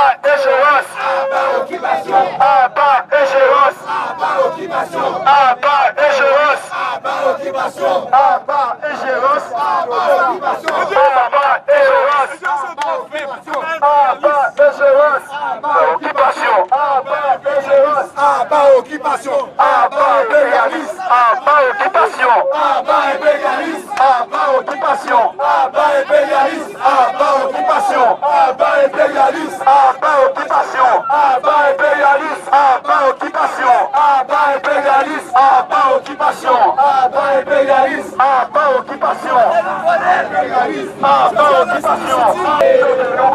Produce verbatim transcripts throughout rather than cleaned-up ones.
Enjerans! Aba okipasyon! Aba enjerans! Aba okipasyon! Aba enjerans! Aba okipasyon! Aba enjerans! Aba okipasyon! Aba enjerans! Aba enjerans! Aba okipasyon! Aba enjerans! Aba okipasyon! Aba enperyalis! Aba okipasyon! Aba enperyalis! Aba okipasyon! Aba enperyalis! Aba okipasyon! Aba enperyalis! Aba okipasyon! Aba enperyalis! Aba okipasyon! Aba enperyalis! Aba okipasyon! Aba enperyalis! Aba okipasyon! Aba okipasyon!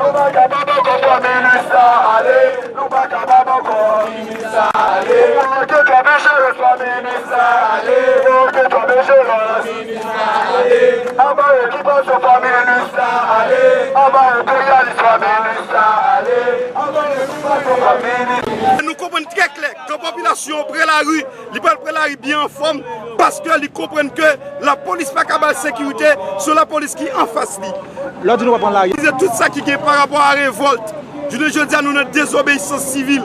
Nou pa kapab ankò, fò minis la ale. Nou pa kapab ankò, fò minis la ale. Fò ke twòp enjerans, fò minis la ale. Fò ke twòp enjerans, fò minis la ale. Aba okipasyon, fò minis la ale. Aba enperyalis, fò minis la ale. Aba okipasyon, fò minis. Nou konprann trè klè, kan popilasyon an pran lari, li pral pran lari byen anfòm, paske li konprann ke lapolis pa ka ba l sekirite, se lapolis ki anfas li. Lè w di nou pa pran lari. Tout sa ki gen pa rapò a revòlt. Jounen jodi a, nou nan dezobeyisans sivil.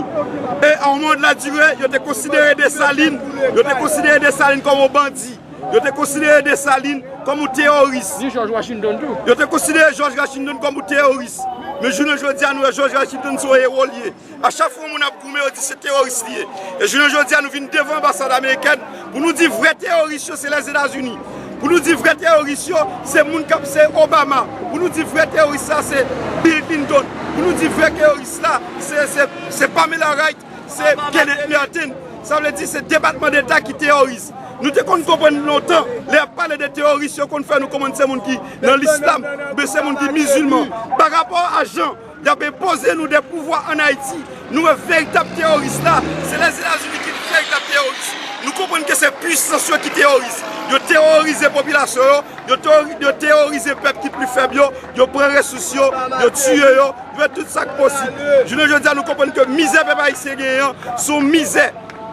E a yon moman de la dire, yo te konsidere Desalin, yo te konsidere Desalin kòm yon bandi. Yo te konsidere Desalin kòm yon teyoris. Ni George Washington tou. Yo te konsidere George Washington kòm yon teyoris. Men jounen jodi a, nou wè George Washington se yon ewo l ye. A chak fwa yon moun ap goumen, yo di se teyoris li ye. E jounen jodi a, nou vin devan anbasad amerikèn pou nou di vrè teyoris yo, se Lèzetazini. Pou nou di vrè teyoris yo, se moun k ap, se Obama. Pou nou di vrè teyoris la, se Bill Clinton. Pou nou di vrè teyoris la, se, se, se Pamela Wright, se Kenneth Merten. Sa vle di se Depatman Deta ki teyoris. Nou te konn konprann lontan, lè y ap pale de teyoris, yo konn fè nou konprann se moun ki nan lislam, oubyen se moun ki mizilman. Pa rapò a jan y ap enpoze nou de pouvwa ann Ayiti, nou wè veritab teyoris la, se Lèzetazini ki veritab teyoris. Nou konprann ke se pwisans yo ki teyoris. Yo teworize popilasyon yo, yo tewori-, yo teworize pèp ki pli fèb yo, yo pran resous yo, yo tiye yo, yo fè tout sa k posib. Jounen jodi a, nou konprann ke mizè pèp ayisyen genyen an, se yon mizè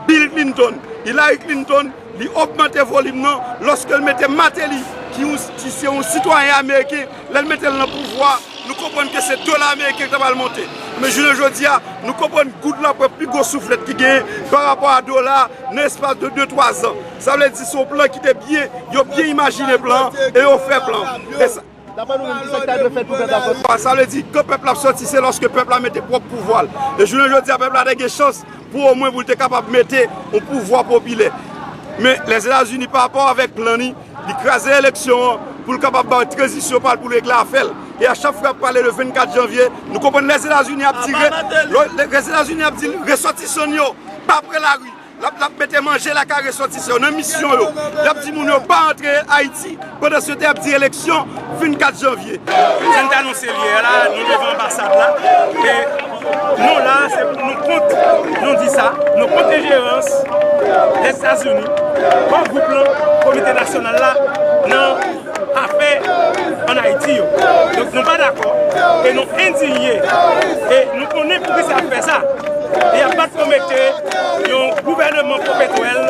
Bill Clinton, Hillary Clinton, li ogmante volim nan, lòske l mete Martelly, ki yon, ki se yon sitwayen ameriken, lè l mete l nan pouvwa, nou konprann ke se dola ameriken k t ap al monte. Men jounen jodi a, nou konprann goud la pran pi gwo souflèt ki genyen pa rapò a dola a nan espas de de, twa zan. Sa vle di se yon plan ki te byen, yo byen imajine plan an e yo fè plan an. E sa, Daprè nou menm, kisa ki ta dwe fèt pou pèp la sòti? Sa vle di, kan pèp la ap sòti, se lòske pèp la mete pwòp pouvwa l. E jounen jodi a, pèp la te gen chans pou omwen pou l te kapab mete yon pouvwa popilè. Men Lèzetazini, pa rapò avèk plan ni, li kraze eleksyon an pou l kapab bay tranzisyon pa l pou l regle afè l. E a chak fwa y ap pale de vennkat janvye, nou konprann Lèzetazini ap di re-, Lèzetazini ap di resòtisan yo pa pran lari. L ap, l ap mete manje lakay resòtisan yo nan misyon yo. Y ap di moun yo pa antre Ayiti. Pandansetan, y ap di eleksyon vennkat janvye. Jan n te anonse l yè la, nou devan anbasad la. E nou la, se, nou kont, nou di sa, nou kont enjerans Lèzetazini, kò gwoup lan, Komite Nasyonal la, nan afè ann Ayiti yo. Donk, nou pa dakò e nou endinye. E nou konnen poukisa y ap fè sa. Y ap bat pou mete yon gouvènman popetwèl,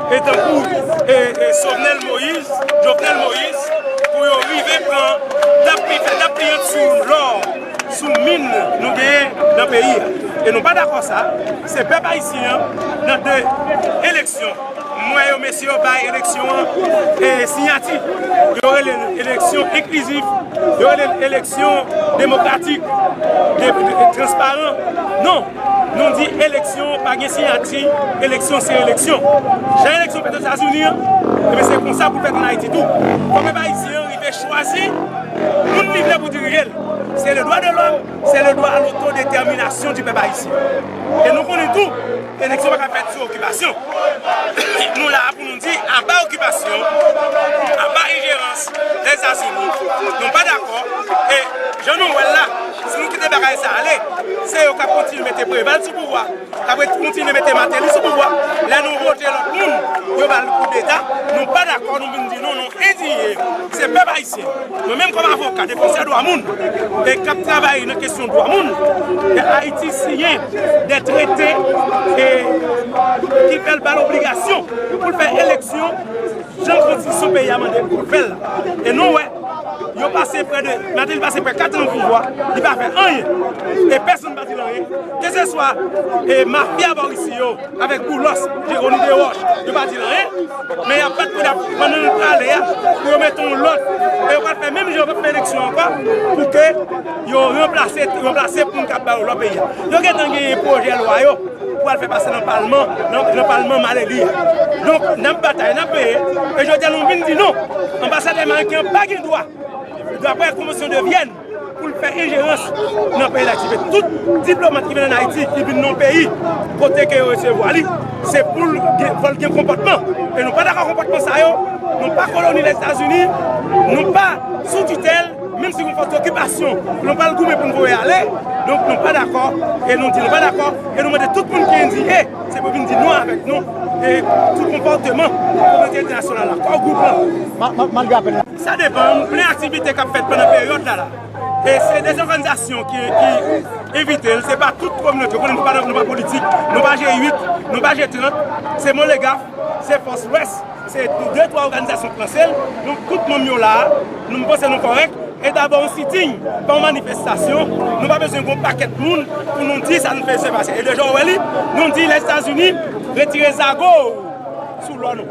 e tankou, e, e, Jovenel Moïse, Jovenel Moïse, pou yo rive pran, dap, fè dap piyant sou lò, sou min nou genyen nan peyi a. E nou pa dakò sa. Se pèp ayisyen an, nan de eleksyon, m wè yo, mesye yo bay eleksyon an, e, siyati. Yo rele l eleksyon enklizif, yo rele l eleksyon demokratik, de, de, de, transparan. Non, nou di eleksyon pa gen siyati, eleksyon se eleksyon. Jan eleksyon fèt Ozetazini an, ebyen se konsa pou l fèt ann Ayiti tou. Fò pèp ayisyen an rive chwazi moun li vle pou dirije l. C'est le droit de l'homme, c'est le droit à l'autodétermination du peuple haïtien. E nou konnen tou, eleksyon pa ka fèt sou okipasyon. Nou la pou nou di, aba okipasyon, aba enjerans Lèzetazini. Nou pa dakò. E jan nou wè l la, si nou kite bagay sa ale. Se yo k ap kontinye mete Preval sou pouvwa, k ap kontinye mete Martelly sou pouvwa. Lè nou vote lòt moun, yo ba l koudeta. Nou pa dakò, nou vin di non, nou endinye. Se pèp ayisyen. Mwen menm kòm avoka, defansè dwa moun, e k ap travay nan kesyon dwa moun, e Ayiti siyen de trete e ki fè l ba l obligasyon pou l fè eleksyon jan konstitisyon peyi a mande pou l fè l la. E nou wè, yo pase prè de, Martelly pase prè kat an pouvwa, li pa fè anyen. E pèsonn pa di l anyen. Keseswa e mafya Bòris yo, avèk Boulos, Jeroni Dewoch, yo pa di l anyen. Men y ap bat pou y ap pandan nou prale a, pou yo mete yon lòt. E yo pral fè menm jan yo p ap fè eleksyon ankò, pou ke yo ranplase, ranplase moun k ap ba yo lò peyi a. Yo gentan genyen pwojè lwa yo pou al fè pase nan palman, nan, nan palman Martelly a. Donk, n ap batay, n ap veye. E jodi a nou vin di non. Anbasadè ameriken an pa gen dwa, daprè Konvansyon de Vyèn, pou l fè enjerans nan peyi Dayiti. Men tout diplomat ki vin ann Ayiti, ki vin nan yon peyi kote ke yo resevwa li, se pou l gen, fò l gen konpòtman. E nou pa dakò konpòtman sa yo. Nou pa koloni Lèzetazini, nou pa sou titèl, menm si nou fòs okipasyon, nou pral goumen pou n voye ale. Donk, nou pa dakò, e nou di nou pa dakò, e nou mande tout moun ki endinye, se pou vin di non avèk nou, e tout konpòteman kominote entènasyonal la, kò gwoup lan. Ma, ma, malgre apèl la. Sa depann plen aktivite k ap fèt pandan peryòd la la. E se de òganizasyon ki, ki envite l, se pa tout kominote. Ou konnen nou pa, nou pa politik, nou pa G uit, nou pa G trant, se Molegaf, se Fòs Lwès, se de, twa òganizasyon k lanse l. Nou tout manm yo la a, nou, m panse nou kòrèk. E dabò yon siting, pa yon manifestasyon, nou pa bezwen gen yon pakèt moun pou nou di sa nou fè se pase. E deja w wè li, nou di Lèzetazini retire zago sou lò nou,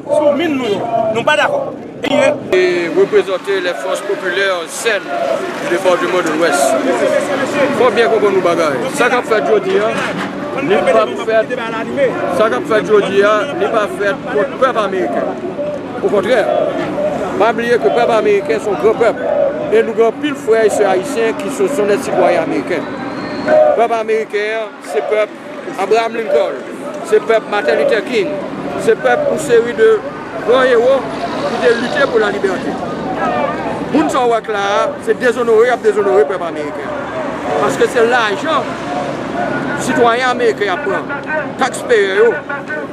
sou min nou yo. Nou pa dakò. E reprezante les forces populaires saines du département de l'Ouest. Fò byen konprann yon bagay. Sa k ap fèt jodi a, li p ap fèt, sa k ap fèt jodi a, li pa fèt kont pèp ameriken. Okontrè, pa bliye ke pèp ameriken se yon gran pèp. E nou gen anpil frè e sè ayisyen ki se, sont des citoyens américains. Pèp ameriken an, se pèp Abraham Lincoln, se pèp Martin Luther King, se pèp yon seri de gran ewo ki te lite pou lalibète. Moun sa w wè k la a, se dezonore y ap dezonore pèp ameriken. Paske se lajan sitwayen ameriken ap pran, taxpayer yo,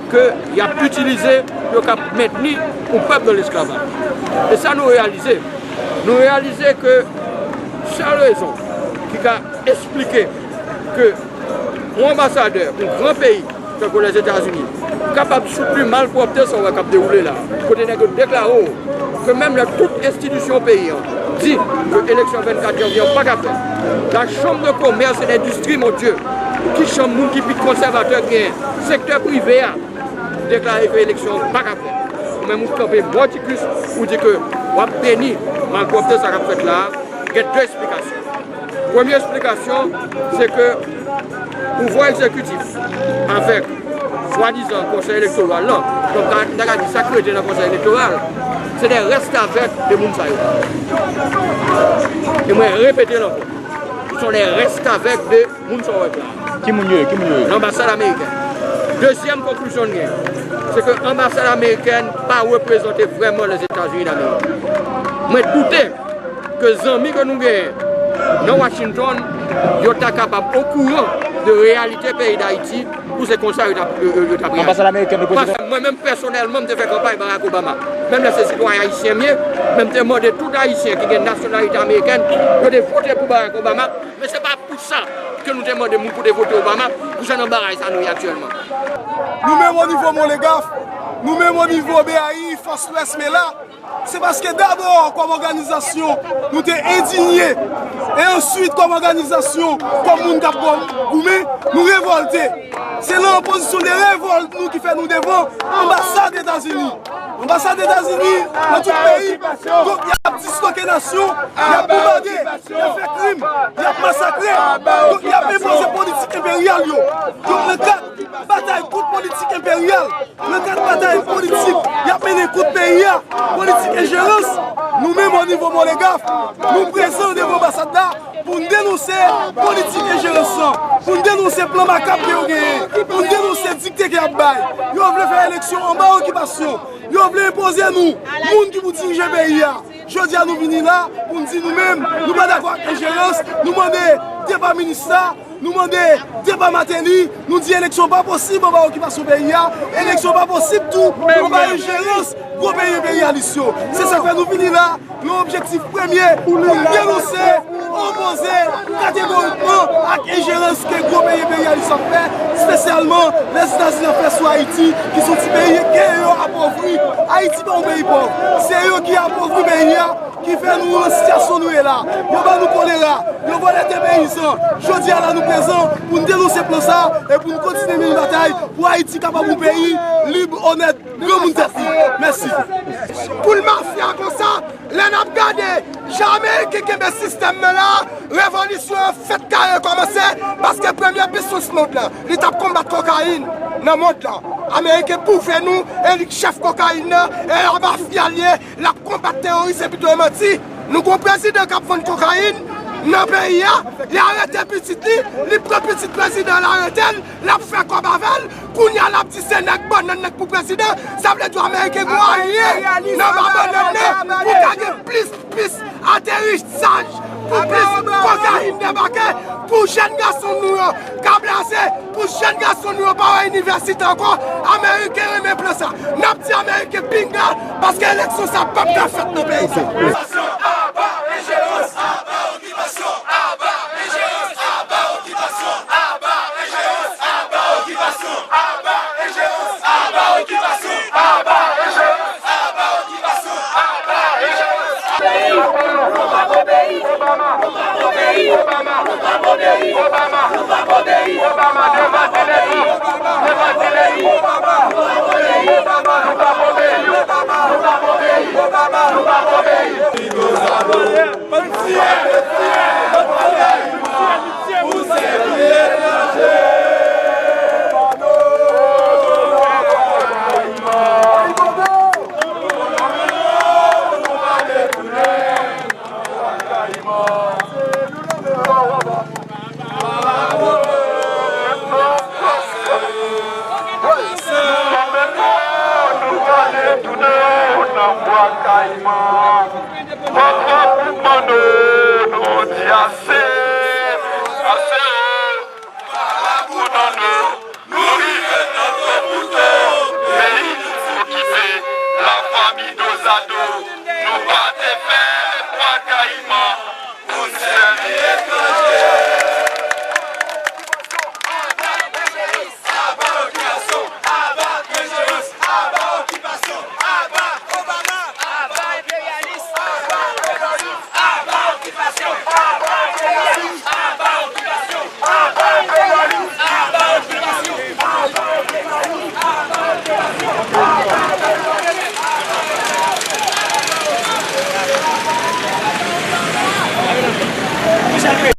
ke y ap itilize pou yo kab mentni yon pèp nan lesklavaj. E sa nou reyalize. Nou reyalize ke sèl rezon ki ka esplike ke yon anbasadè yon gran peyi, tankou Lèzetazini, kapab soutni malpwòpte sa w wè k ap dewoule la, kote nèg yo deklare w ke menm lè tout enstitisyon peyi an di ke eleksyon vennkat janvye an pa ka fèt, la Chambre de Commerce et d'Industrie, mon Dieu, ki chanm moun ki pi konsèvatè genyen, sektè prive a, deklare ke eleksyon an pa ka fèt. Ou menm ou kanpe mòtikis, ou di ke w ap beni malpwòpte sa k ap fèt la a, gen de esplikasyon. Premye esplikasyon, se ke pouvwa egzekitif avèk swadizan konsèy elektoral lan, donk, n ta ka di sa k rete nan konsèy elektoral, se de rèstavèk de moun sa yo. E mwen repete l ankò, se de rèstavèk de moun sa w wè k la. Ki moun yo ye? Ki moun yo ye? Anbasad amerikèn. Dezyèm konklizyon n gen, se ke anbasad amerikèn pa reprezante vrèman Lèzetazini Damerik. Mwen doute ke zanmi ke nou genyen nan Washington, yo ta kapab okouran de reyalite peyi Dayiti pou se konsa yo t ap, yo, yo, yo t ap reyaji. Anbasad amerikèn reprezante. Paske mwen menm pèsonèlman, m te fè kanpay Barack Obama. Menm lè se sitwayen ayisyen m ye, men m te mande tout Ayisyen ki gen nasyonalite amerikèn, yo te vote pou Barack Obama. Men se pa pou sa ke nou te mande moun pou te vote Obama, pou jan nan bagay sa nou ye aktyèlman. Nou menm o nivo Molegaf, nou menm o nivo B A I, Fòs Lwès, men la, se paske dabò, kòm òganizasyon, nou te endinye, e answit, kòm òganizasyon, kòm moun k ap goumen, nou revòlte. Se nan yon pozisyon de revòlt nou ki fè nou devan anbasad Etazini. Anbasad Etazini nan tout peyi, donk y ap disloke nasyon, y ap bombade, y ap fè krim, y ap masakre, donk y ap enpoze politik enperyal yo. Donk nan kad batay kont politik enperyal, nan kad batay politik y ap mennen kont peyi a, politik enjerans, nou menm o nivo Molegaf, nou prezan devan anbasad la, pou n denonse politik enjerans lan, pou n denonse plan makab ke yo genyen, pou n denonse dikte ke y ap bay. Yo vle fè eleksyon anba okipasyon. Yo vle enpoze nou moun ki pou dirije peyi a. Jodi a, nou vini la pou n di nou menm, nou pa dakò ak enjerans. Enjerans, nou mande depa minis la, nou mande depa Martelly, nou di eleksyon pa posib anba okipasyon peyi a, eleksyon pa posib tou anba enjerans gwo peyi enperyalis yo. Se sa k fè nou vini la, nan objektif premye pou n denonse, opoze kategorikman ak enjerans ke gwo peyi enperyalis ap fè, espesyalman Lèzetazini ap fè sou Ayiti, ki se yon ti peyi ke yo apovri. Ayiti pa yon peyi pòv, se yo ki apovri peyi a, ki fè nou nan sitiyasyon nou ye la. Yo ban nou kolera, yo vòlè tè peyizan. Jodi a la nou prezan pou n denonse plan sa e pou n kontinye mennen batay pou Ayiti kapab yon peyi lib, onèt, granmoun tèt li. Mèsi. Pou l mafya konsa, lè n ap gade jan Ameriken kenbe sistèm nan la, revolisyon an fèt kare kòmanse, paske premye pisans mond lan, li t ap konbat kokayin nan mond lan. Ameriken pwouve nou, e li k chèf kokayin nan, e yon mafya l ye, l ap konbat teworis epi tou e manti. Nou gon prezidan k ap vann kokayin nan peyi a, li arete pitit li, li pran pitit prezidan, l arete l, l ap fè kòb avè l. Kounye a l ap di se nèg bannann nèg pou prezidan. Sa vle di Ameriken gon alye nan ba bannann nan pou ka gen plis pis aterisaj, pou plis kokayin debake, pou jèn gason nou yo ka blaze, pou jèn gason nou yo pa wè inivèsite ankò. Ameriken renmen plan sa. N ap di Ameriken pinga, paske eleksyon sa p ap ka fèt nan peyi sa. Aba enjerans, aba okipasyon, aba enjerans, aba okipasyon, aba enjerans, aba okipasyon, aba enjerans, aba okipasyon, aba enjerans, aba okipasyon, aba enjerans.